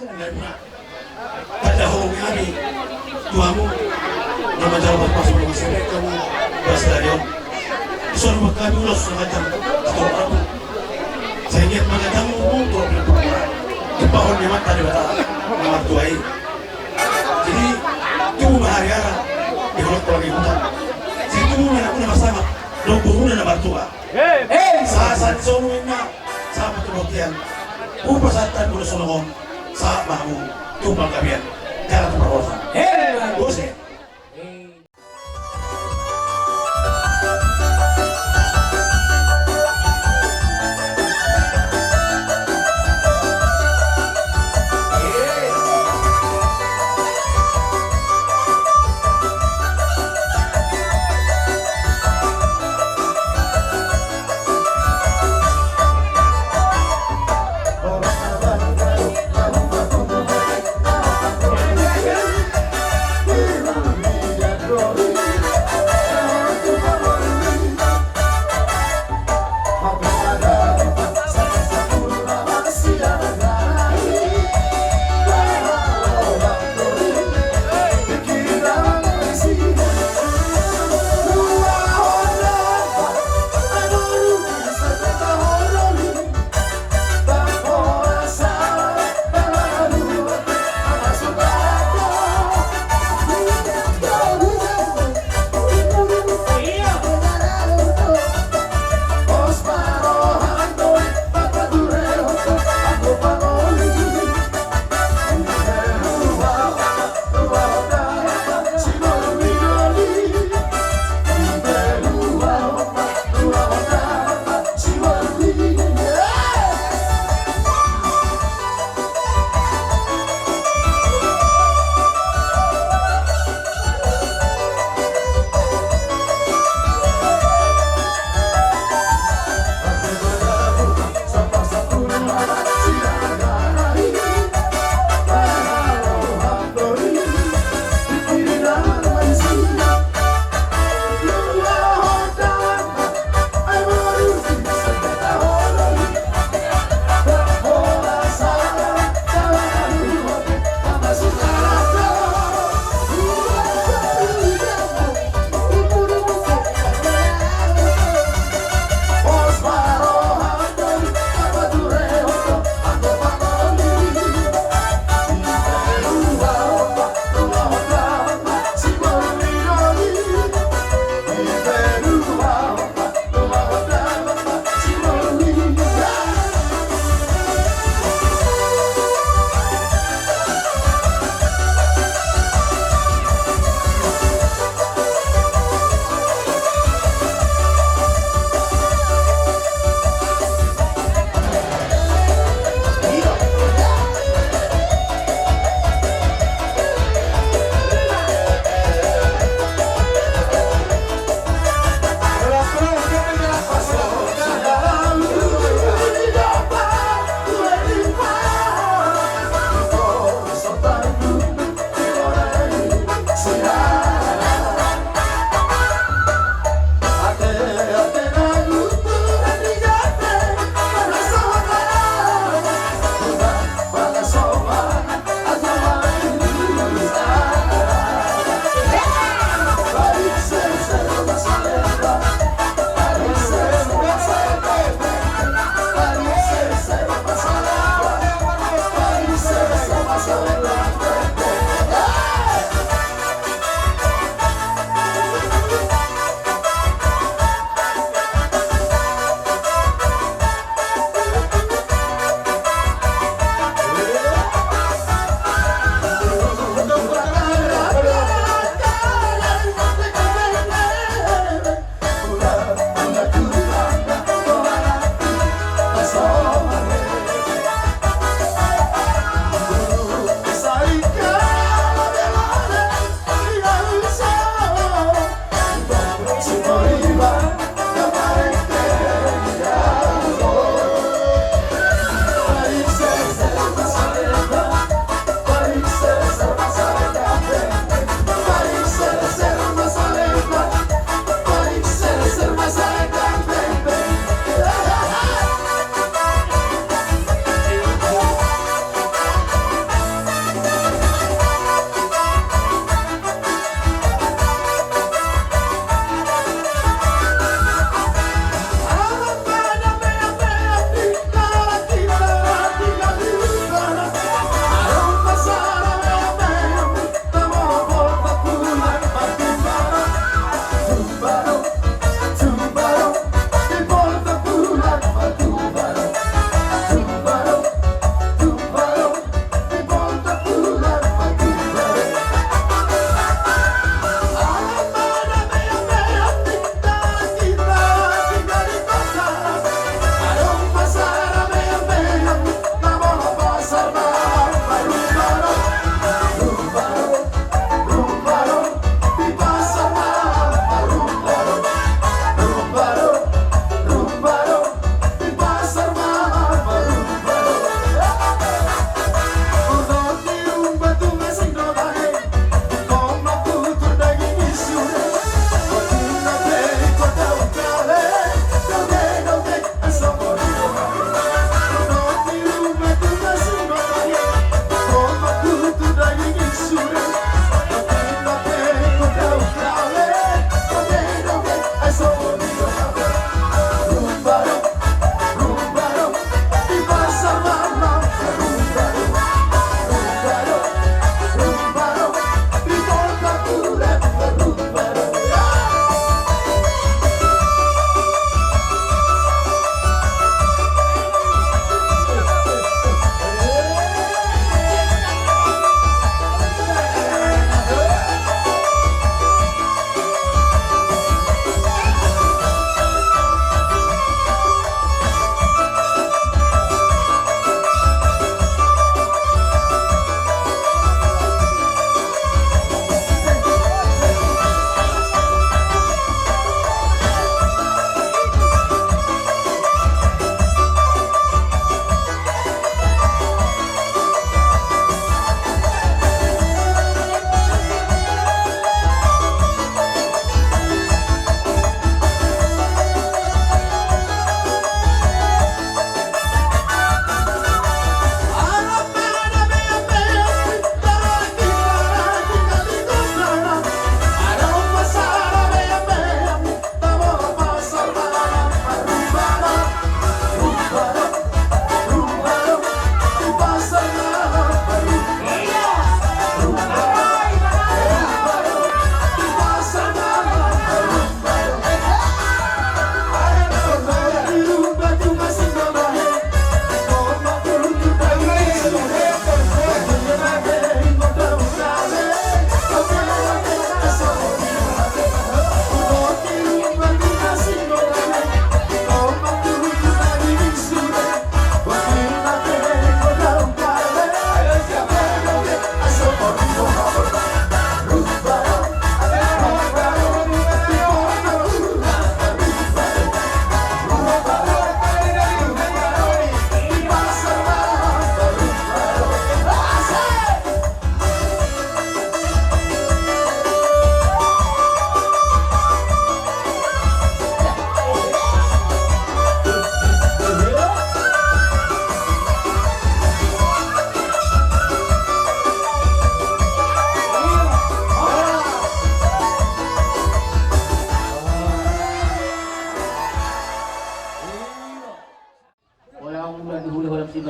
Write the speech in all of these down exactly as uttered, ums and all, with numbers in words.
Tanda horong hami tu hamu na manjalo pasu-pasu mangasiat hamu di bagasan sadari on. Songon hami ulos na manjalo tu hamu. Sai inget ma na manjalo tu hamu tu hamu. Tumpahon ni Amanta Debata na martua i. Jadi tubu ma hariara di holong-holong ni huta. Sai tubu ma anakmuna marsangap dohot borumuna na martua. Sahat-sahat ni solu ninna. Sahat ma tu bontean. Hupasahat hami ulos holong on. Sahat ma hamu tu panggabean jala tu parhorasan. Gose.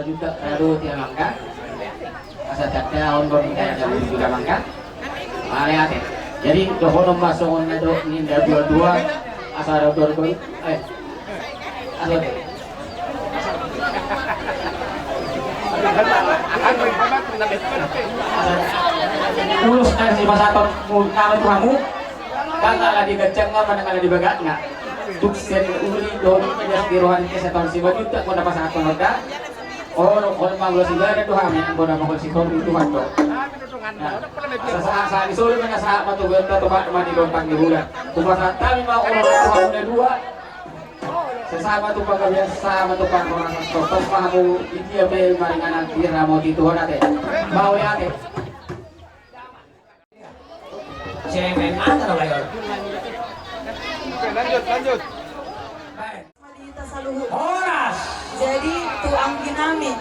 Juga rado ti amangka. Asa tanda on do ninna na dua dua amangka. Mauliate. Jadi dohonon ma songon na dok ninna dua dua. Asa rado dua dua. Eh. Asa. Ulos na sipasahaton muna tu hamu. Ndang ala di ganjangna, ndang ala di bagakna. Tung sian uli dohot ias di roha ni kesehatan simanjuntak muna pasahaton on da. Olo, olo ma ulos ibana do hami, anggo na mangol sihol di Tuhan do. Nah, asa sahat, sahat ni solu ma na sahat ma tu banta, topak ma di gompang ni bulan. Hupasahat hami ma olo tu hamu na dua. Sahat ma tu panggabean, sahat ma tu panggabean, sahat ma tu panggabean, di dia pe maringanan diramoti Tuhan ate. Mauliate. Cewek mana lo, Bayor? Oke, lanjut, lanjut. Baik. Horas. Jadi tu anggi nami,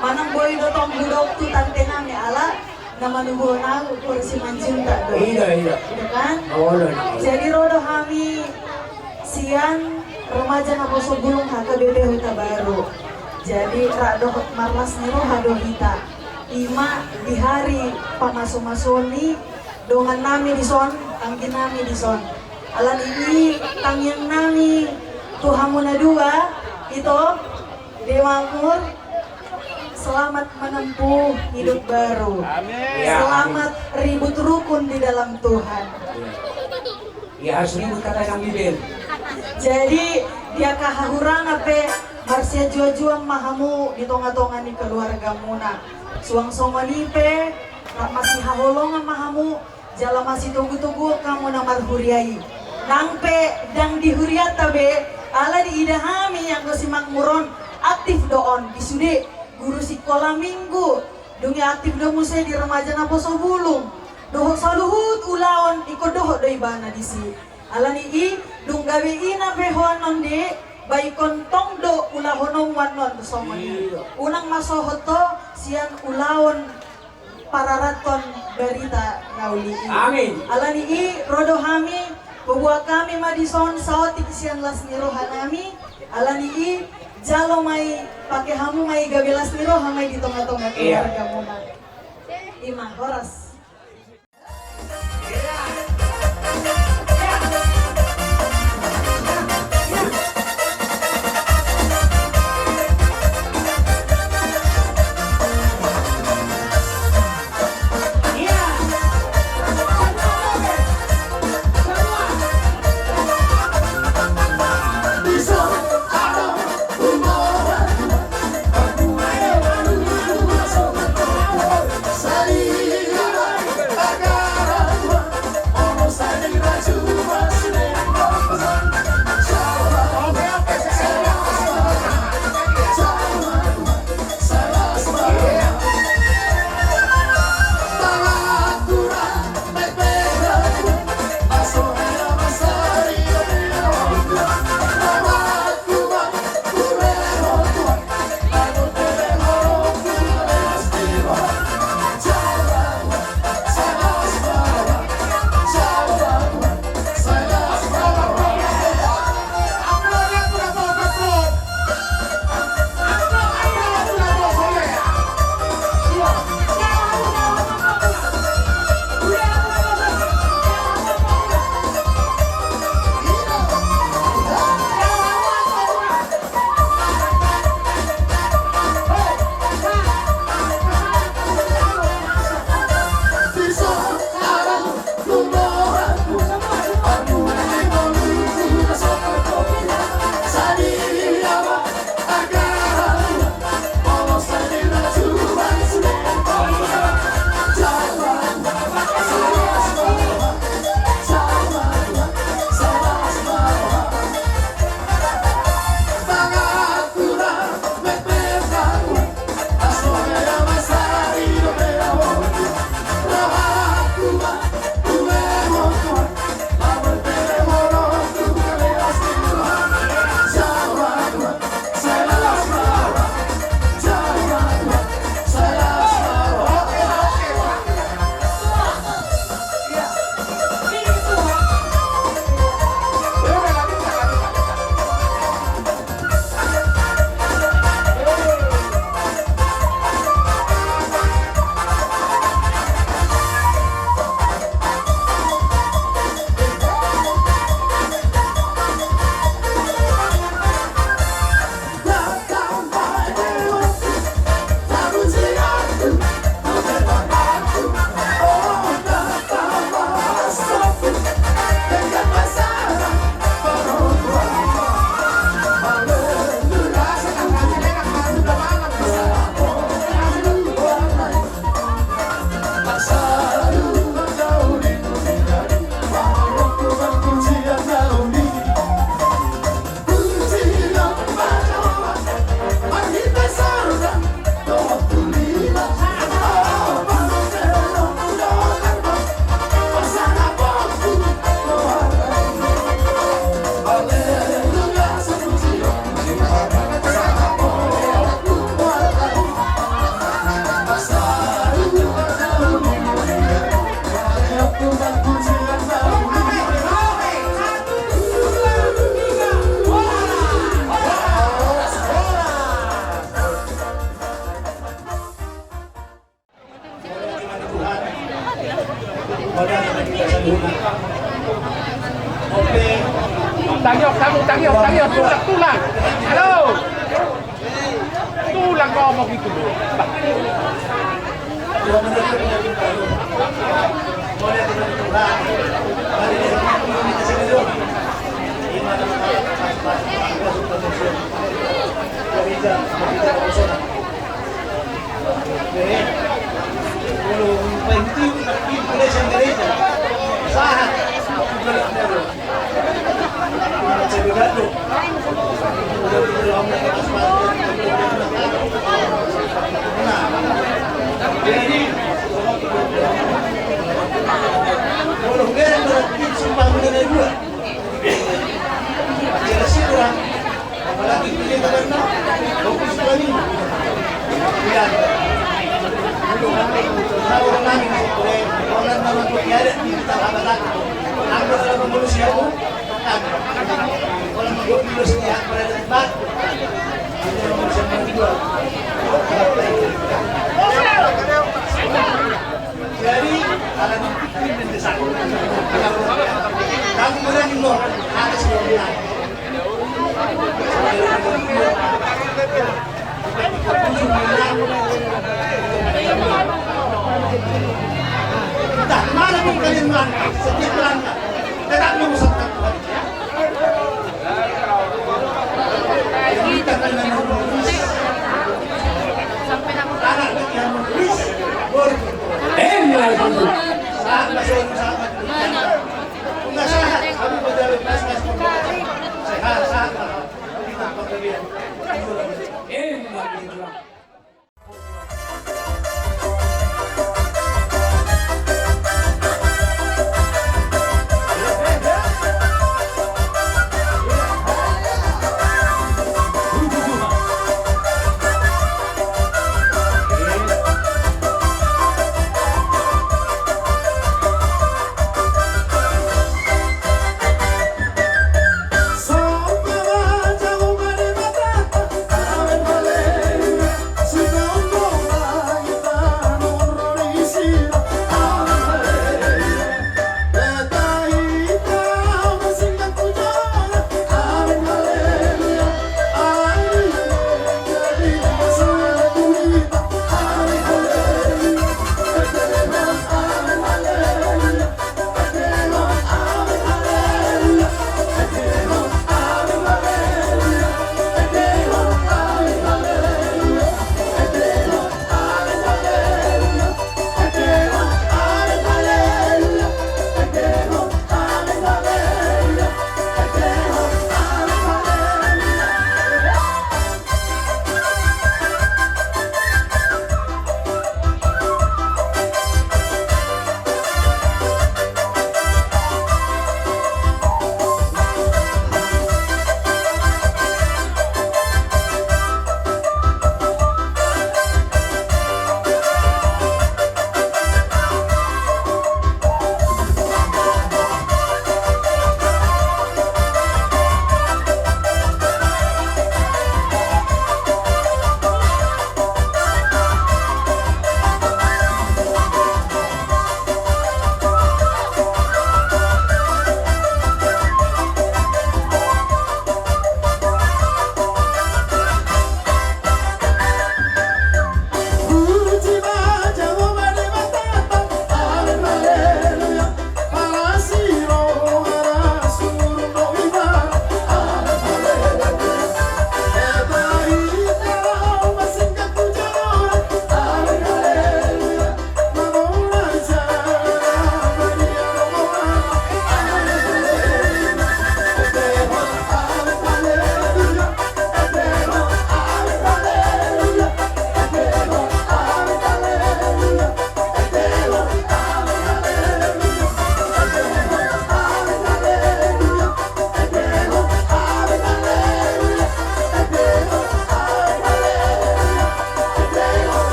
manang boi do tong hudok tu tante nami, ala na manubuhon ahu kursi manjuntak do. Iya, iya. Iya kan? Oh, iya, iya. Jadi ro do hami sian Remaja Naposobulung H K B P Hutabaru. Jadi rap dohot marlas ni roha do hita. Ima di hari pamasumasuon ni dongan nami dison, anggi nami dison. Alani i tangiang nami tu hamu na dua, ito, di makmur, selamat menempuh hidup baru. Amin. Selamat ribut rukun di dalam Tuhan. Iya. Ia harus ribut kata yang bibir. Jadi dia kahahurangan pe marsiajuajuan ma hamu di tongatonga ni keluargamuna. Suang songon i pe rap masihaholongan ma hamu jala masitogutoguon hamu na marhuria i. Nang pe ndang di hurianta be, ala diida hami anggo simakmur on aktif do on di sude guru sikola minggu, dung i aktif do muse di Remaja Naposobulung. Dohot saluhut ulaon ingkon dohot do ibana disi. Alani i, dung gabe ina pe ho annon de, ba ingkon tong do ulahononmu annon songon i. Iya. Unang ma sohot ho sian ulaon pararathon barita na uli i. Amin. Alani i, ro do hami, paboa hami ma dison saotik sian las ni roha nami. Alani i, jalo ma i, pake hamu ma i gabe las ni roha ma i di tongatonga keluargamuna. Iya. Ima, horas. Tangiang, tangiang, tangiang, tangiang, tulang, tulang. Halo. Tulang ngomong itu. Apalagi kita karena fokus kami. Ya. Kalau orang nami, orang nama tu ya ada di kita apa tak? Aku dalam manusia aku. Kalau menurut dia berada di batu. Jadi, ala ni pikirin di sana. Kamu berani mau, ada sebuah. Entah mana pun kalian melangkah, setiap langkah, tetap memusatkan Tuhan.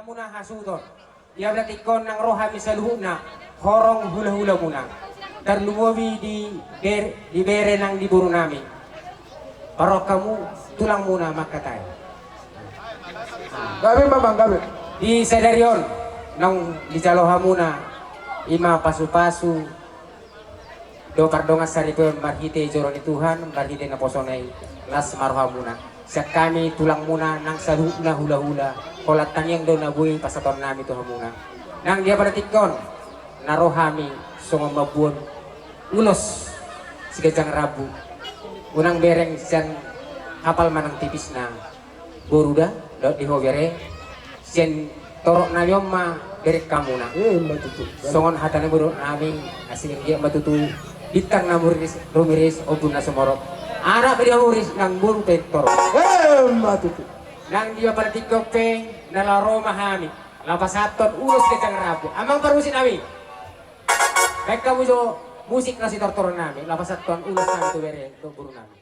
Muna hasuhuton. Ia berarti ingkon nang ro hami saluhutna horong hulahulamuna. Tarlumobi di ber-, di bere nang di borunami. Parrohamu tulangmuna mangkatai. Gabe, Mamang, gabe. Di sadari on naung dijalo hamuna ima pasupasu dohot pardongan saripeon marhite joro ni Tuhan, marhite naposona i, las ma rohamuna. Sian hami tulangmuna nang saluhutna hulahula, holan tangiang do na boi pasahatonnami tu hamuna. Nang di ampara tingki on, na ro hami songon mamboan ulos siganjang rambu. Unang bereng sian hapal manang tipisna. Boru da, dohot di ho bere, sian torop nami on ma bereng hamuna. Eh, ima tutu. Songon hata ni boru nami, asi anggiat ma tutu bintang na muriris, rumiris, ombun na sumorop. Anak pe di ho muriris, nang boru pe torop. Eh, ima tutu. Nang di ampara tingki on pe, na laho ro ma hami. Laho pasahathon ulos ganjang rambu. Amang parmusik nami. Baen hamu jo musik na sitortoron nami. Laho pasahathon ulos nami tu bere, tu boru nami.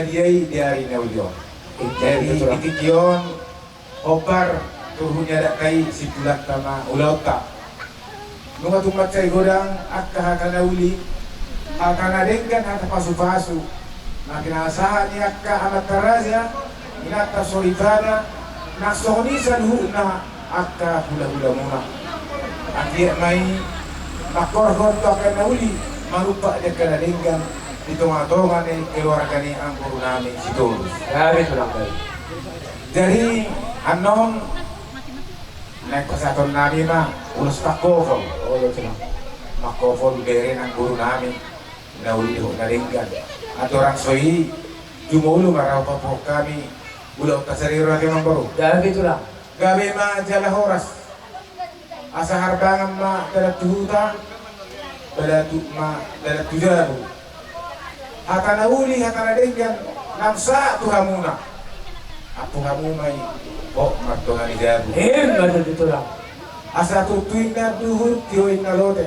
Jadi di ari na uli on. Jadi di tingki on, hombar tu huni adat i, simpulanta ma ulaonta. Nunga tung mansai godang angka hata na uli, hata na denggan, hata pasupasu na pinasahat ni angka amanta raja, inanta soripada, na songon i saluhutna angka hulahulamuna. Anggiat ma i mangkorhon tu angka na uli, marumpak di angka na denggan di tongatonga ni keluarga ni amangboru nami Sitorus. Gabe tulang, gabe. Jadi annon naeng pasahaton nami ma ulos pangkopol. Olo, tulang. Mangkopol bere nang boru nami na uli dohot na denggan. Andorang so i, jumolo ma rau paboahon hami ulaonta sadari on, amangboru. Gabe, tulang. Gabe ma jala horas. Asa harbangan ma dalan tu huta, balatuk ma dalan tu jabu. Hata na uli, hata na denggan naung sahat tu hamuna. Ampu hamu ma i hot martonga ni jabu. Emma tutu, tulang. Asa tontu inna duhut, tio inna lote.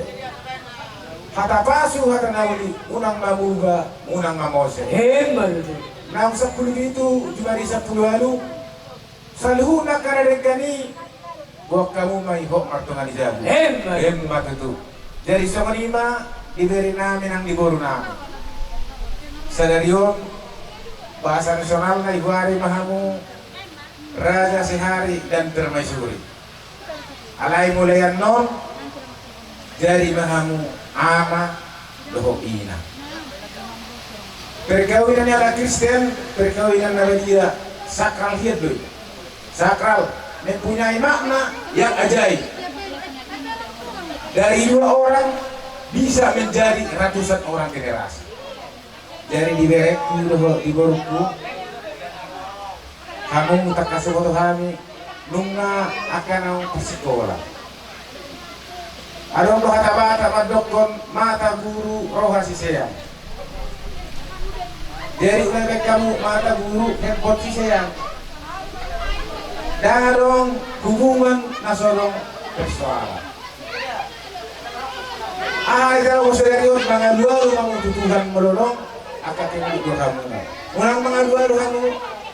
Hata pasu, hata na uli, unang mamuba, unang mamose. Emma tutu. Naung sampulu pitu jumadi sampulu ualu, saluhutna angka na denggan i, boan hamu ma i hot martonga ni jabu. Emma. Emma tutu. Jadi songon i ma di bere nami nang di boru nami. Sadari on, bahasa nasionalna, digoari ma hamu raja sehari dan permaisuri. Alai mulai annon, jadi ma hamu ama dohot ina. Perkawinan ni halak Kristen, perkawinan na badia, sakral hian do i. Sakral, mempunyai makna yang ajaib. Dari dua orang bisa menjadi ratusan orang generasi. Jadi di berengku dohot di borungku, hamu tangkas huboto hami, nunga angka naung parsikola. Adong do hata Batak mandokkon, mata guru roha sisean. Jadi unang baen hamu mata guru handphone sisean. Ndang adong hubungan na so adong persoalan. Aha hita laho sadari on? Mangalualu hamu tu Tuhan molo adong angka tingki di hamuna. Unang mangalualu hamu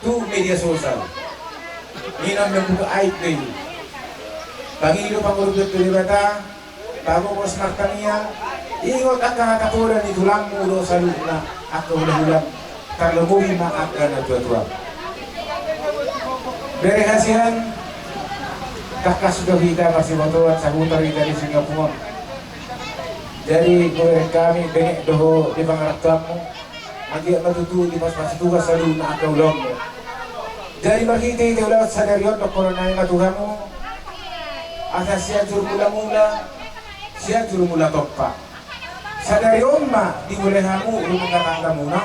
tu media sosial. Inna membuka aib do i. Pangido pangurupion tu Debata, pagomos martangiang, ingot angka hata poda ni tulangmu dohot saluhutna angka hulahulam, tarlumobi ma angka natuatua. Bere hasian, tangkas do hita marsibotoan, sahuta hita di Singapura on. Jadi, boberengkami, benget do ho di pangarantoanmu. Anggiat ma tutu dipasupasu Tuhan saluhutna angka ulaonmu. Jadi marhitehite ulaon sadari on, dohonon nami ma tu hamu, asa Sianjur Mulamula, Sianjur Mulatompa. Sadari on ma dimulai hamu rumah tanggamuna,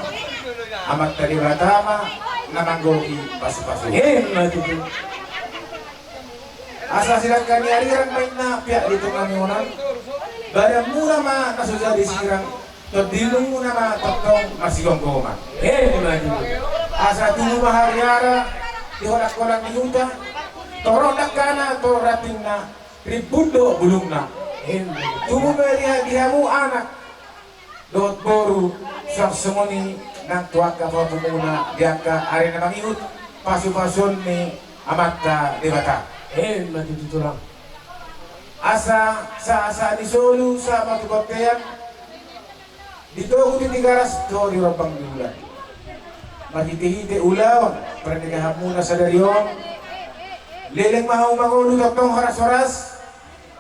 Amanta Debata ma na manggohi pasupasu. Emma tutu. Asa sidangka ni arirang ma inna piak di tonga ni onan, badanmuna ma na so jadi sirang, tondimuna ma tongtong marsigomgoman. Emma tutu. Asa tubu ma hariara di holangholang ni huta, torop dangkana, torop rantingna, rimbun do bulungna. Emma tutu. Tubu ma di, di hamu anak dohot boru, suang songon i nang tu angka pahomuna di angka ari na mangihut pasupasuon ni Amanta Debata. Emma tutu, tulang. Asa sahat-sahat ni solu sahat ma tu bontean, di togu di Tigaras dohot di rombang ni bulan. Marhitehite ulaon pernikahanmuna sadari on, leleng ma hamu mangolu tongtong horas-horas,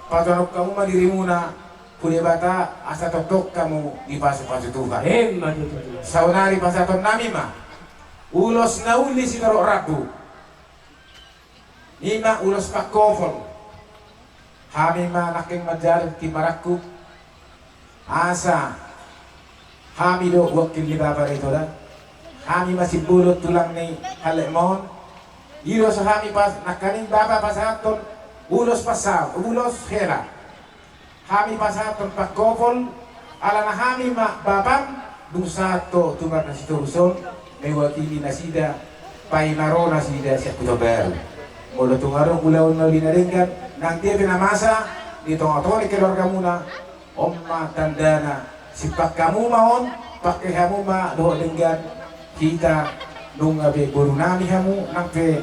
patonon hamu ma dirimuna tu Debata asa tongtong hamu dipasupasu Tuhan. Emma tutu. Saonari pasahaton nami ma ulos na uli sitorop rambu. I ma ulos pangkopol. Hami ma nangkin manjalo di marangkup. Asa hami do wakil ni Bapa Daitoda. Hami ma simbolo tulang ni halak ma on. I do so hami pas, nangkaning Bapa pasahathon ulos pasa, ulos hela. Hami pasahathon pangkopol, alana hami ma bapam, dung sahat ho tu marga Sitorus on, mewakili nasida, paima ro nasida sian Huta Baru. Molo tung adong ulaon na uli na denggan, nang dia pe na masa di tongatonga ni keluargamuna, on ma tandana, simpang hamu ma on, pangke hamu ma dohot denggan, Hita nunga pe boru nami hamu, nang pe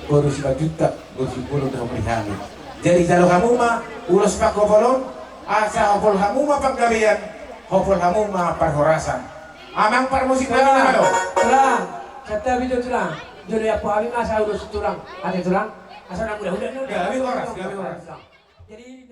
boru Simanjuntak, boru Simbolon do hamu di hami. Jadi jalo hamu ma ulos panghopolan, asa hopol hamu ma panggabean, hopol hamu ma parhorasan. Amang parmusik nami na malo. Tulang, santabi do tulang. Jolo iampu hami ma asa ulos tulang. Ate tulang, asa na mudah-mudahan. Gabe horas, gabe horas. Jadi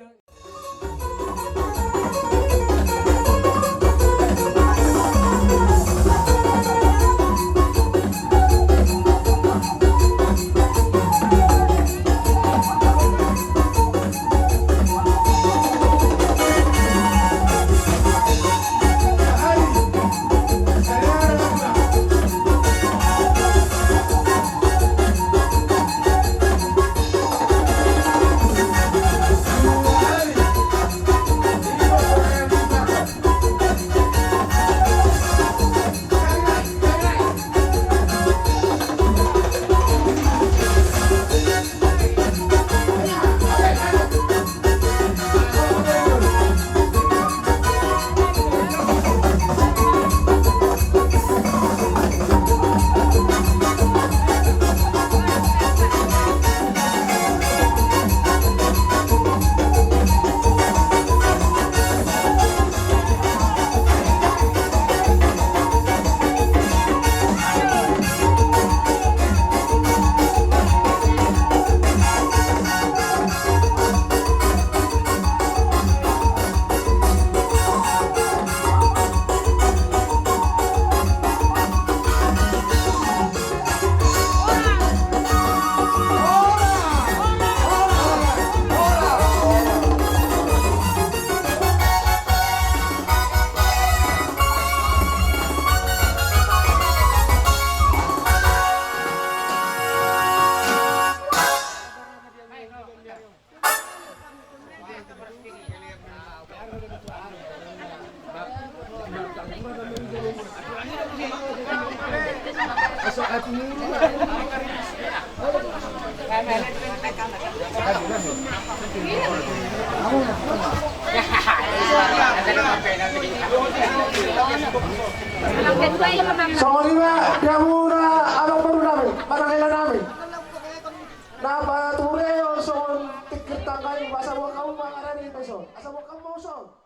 Songon i ma di hamuna amang boru nami, marhela nami. Na paturehon songon tingkir tangga i, asa boan hamu ma, arani ma ison, asa boan hamu ma ison.